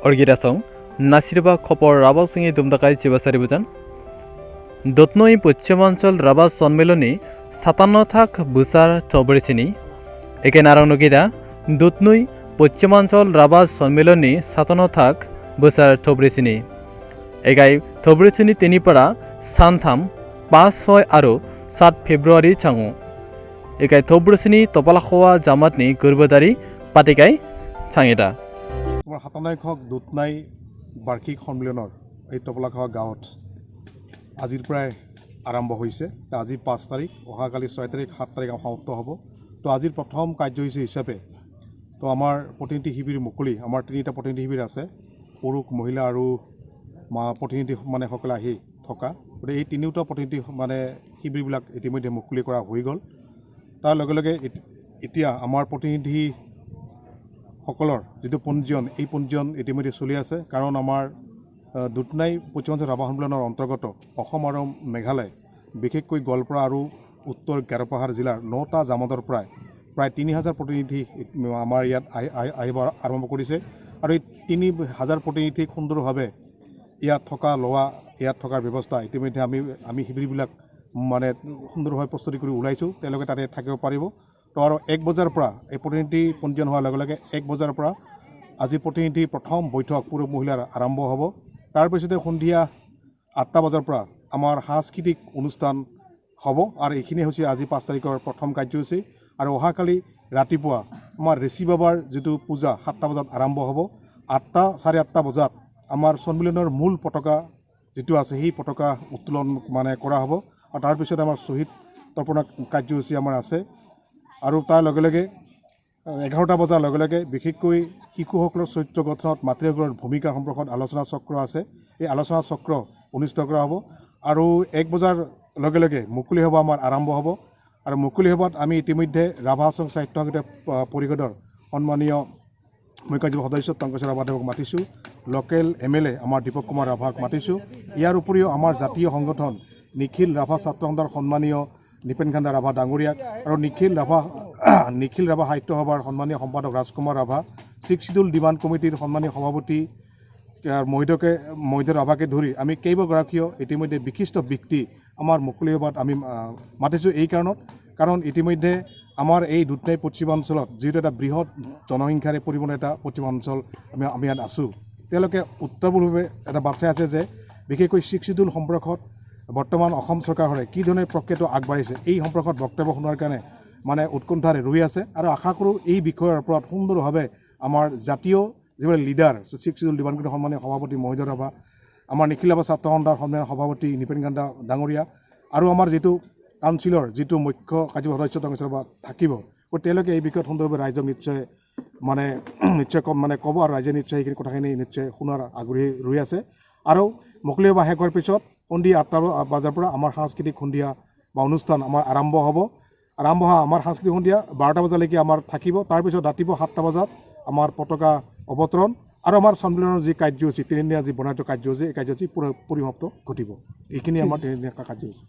অৰ্গিৰাচং নাসিরবা খবর রাবা সঙ্গে দুমদাকায় চিবাসারি বুজান দত্নই পশ্চিমাঞ্চল রাবা সম্মেলনী 57 থাক বুসার থবরিসিনি একে নারায়ণগিরা দুতনুই পশ্চিমাঞ্চল রাবা সম্মেলনী 57 থাক বুসার থবরিসিনি এগাই থবরিসিনি তিনিপাড়া সানথাম 5, 6 আৰু 7 ফেব্ৰুৱাৰী চাঙু এগাই থবৰিসিনি তপালাখোৱা জামাতনি গুৰবদাৰি পাটিকাই চাঙিদা। আমাৰ 57 দুধনৈ বাৰ্ষিক সন্মিলনৰ এই তপলাখোৱা গাঁৱত আজিৰ পৰাই আৰম্ভ হৈছে। তো আজি 5 তাৰিখ, অহাকালি 6 তাৰিখ, 7 তাৰিখ সমাপ্ত হ'ব। তো আজিৰ প্ৰথম কাৰ্যসূচী হিচাপে তো আমাৰ প্ৰতিনিধি শিবিৰ মুকলি। আমাৰ তিনিটা প্ৰতিনিধি শিবিৰ আছে, পুৰুষ, মহিলা আৰু মা প্ৰতিনিধি মানে সকলে আহি থকা। গতিকে এই তিনিওটা প্ৰতিনিধি মানে শিবিৰবিলাক ইতিমধ্যে মুকলি কৰা হৈ গ'ল। তাৰ লগে লগে এতিয়া আমাৰ প্ৰতিনিধি সকলৰ যিটো পঞ্জীয়ন, এই পঞ্জীয়ন ইতিমধ্যে চলি আছে। কাৰণ আমাৰ দুধনৈ পশ্চিমাঞ্চল ৰাভা সন্মিলনৰ অন্তৰ্গত অসম আৰু মেঘালয়, বিশেষকৈ গোৱালপাৰা আৰু উত্তৰ গাৰোপাহাৰ জিলাৰ 9টা জামাতৰ প্ৰায় প্ৰায় 3000 প্ৰতিনিধি আমাৰ ইয়াত আহি আহিব আৰম্ভ কৰিছে। আৰু এই 3000 প্ৰতিনিধিক সুন্দৰভাৱে ইয়াত থকা লোৱা, ইয়াত থকাৰ ব্যৱস্থা ইতিমধ্যে আমি শিবিৰবিলাক মানে সুন্দৰভাৱে প্ৰস্তুতি কৰি ওলাইছোঁ। তেওঁলোকে তাতে থাকিব পাৰিব। তো আৰু 1 বজাৰ পৰা এই প্ৰতিনিধি পঞ্জীয়ন হোৱাৰ লগে লগে 1 বজাৰ পৰা আজি প্ৰতিনিধি প্ৰথম বৈঠক পুৰুষ মহিলাৰ আৰম্ভ হ'ব। তাৰপিছতে সন্ধিয়া 8টা বজাৰ পৰা আমাৰ সাংস্কৃতিক অনুষ্ঠান হ'ব। আৰু এইখিনি হৈছে আজি 5 তাৰিখৰ প্ৰথম কাৰ্যসূচী। আৰু অহাকালি ৰাতিপুৱা আমাৰ ঋষি বাবাৰ যিটো পূজা 7টা বজাত আৰম্ভ হ'ব। 8টা, 8:30 বজাত আমাৰ সন্মিলনৰ মূল পতাকা যিটো আছে, সেই পতাকা উত্তোলন মানে কৰা হ'ব। আৰু তাৰপিছত আমাৰ শ্বহীদ তৰ্পণ কাৰ্যসূচী আমাৰ আছে। আৰু তাৰ লগে লগে 11টা বজাৰ লগে লগে বিশেষকৈ শিশুসকলৰ চৰিত্ৰ গঠনত মাতৃসকলৰ ভূমিকা সম্পৰ্কত আলোচনা চক্ৰ আছে। এই আলোচনা চক্ৰ অনুষ্ঠিত কৰা হ'ব। আৰু 1 বজাৰ লগে লগে মুকলি সভা আমাৰ আৰম্ভ হ'ব। আৰু মুকলি সভাত আমি ইতিমধ্যে ৰাভা হাছং সাহিত্য সংগীত পৰিষদৰ সন্মানীয় মুখ্য সদস্য টংকেশ্বৰ ৰাভাদেৱক মাতিছোঁ, লোকেল এমএলএ আমাৰ দীপক কুমাৰ ৰাভাক মাতিছোঁ। ইয়াৰ উপৰিও আমাৰ জাতীয় সংগঠন নিখিল ৰাভা ছাত্ৰ সন্থাৰ সন্মানীয় নিপেন খান্দা ৰাভা ডাঙৰীয়াক আৰু নিখিল ৰাভা সাহিত্য সভাৰ সন্মানীয় সম্পাদক ৰাজকুমাৰ ৰাভা, ছিক্স চিডিউল ডিমাণ্ড কমিটিৰ সন্মানীয় সভাপতি মহিধৰ ৰাভাকে ধৰি আমি কেইবাগৰাকীও ইতিমধ্যে বিশিষ্ট ব্যক্তি আমাৰ মুকলি সভাত আমি মাতিছোঁ। এই কাৰণত, কাৰণ ইতিমধ্যে আমাৰ এই দুধনৈ পশ্চিমাঞ্চলত যিহেতু এটা বৃহৎ জনসংখ্যাৰে পৰিপূৰ্ণ এটা পশ্চিমাঞ্চল আমি ইয়াত আছোঁ, তেওঁলোকে উত্তৰপূৰ্বে এটা বাট চাই আছে যে বিশেষকৈ ছিক্স চিডিউল সম্পৰ্কত বৰ্তমান অসম চৰকাৰে কি ধৰণে প্ৰক্ৰিয়াটো আগবাঢ়িছে, এই সম্পৰ্কত বক্তব্য শুনাৰ কাৰণে মানে উৎকণ্ঠাৰে ৰৈ আছে। আৰু আশা কৰোঁ এই বিষয়ৰ ওপৰত সুন্দৰভাৱে আমাৰ জাতীয় যিবিলাক লিডাৰ, ছিক্স চিডিউল ডিমাণ্ড কমিটিৰ সন্মানীয় সভাপতি মহিধৰ ৰাভা, আমাৰ নিখিল ৰাভা ছাত্ৰ সন্থাৰ সন্মানীয় সভাপতি নিপেন কান্দা ডাঙৰীয়া আৰু আমাৰ যিটো কাউন্সিলৰ যিটো মুখ্য কাৰ্যবাহী সদস্য টংকেশ্বৰ ৰাভা থাকিব, গতিকে তেওঁলোকে এই বিষয়ত সুন্দৰভাৱে ৰাইজক নিশ্চয় মানে নিশ্চয় কম মানে ক'ব আৰু ৰাইজে নিশ্চয় সেইখিনি কথাখিনি নিশ্চয় শুনাৰ আগ্ৰহী ৰৈ আছে। আৰু মুকলি সভা শেষ হোৱাৰ পিছত সন্ধিয়া 8টা বজাৰ পৰা আমাৰ সাংস্কৃতিক সন্ধিয়া বা অনুষ্ঠান আমাৰ আৰম্ভ হ'ব। আৰম্ভ হোৱা আমাৰ সাংস্কৃতিক সন্ধিয়া 12টা বজালৈকে আমাৰ থাকিব। তাৰপিছত ৰাতিপুৱা 7টা বজাত আমাৰ পতাকা অৱতৰণ আৰু আমাৰ সন্মিলনৰ যি কাৰ্যসূচী, তিনিদিনীয়া যি বৰ্ণাঢ্য কাৰ্যসূচী, এই কাৰ্যসূচী পৰিসমাপ্ত ঘটিব। এইখিনি আমাৰ তিনিদিনীয়া কাৰ্যসূচী।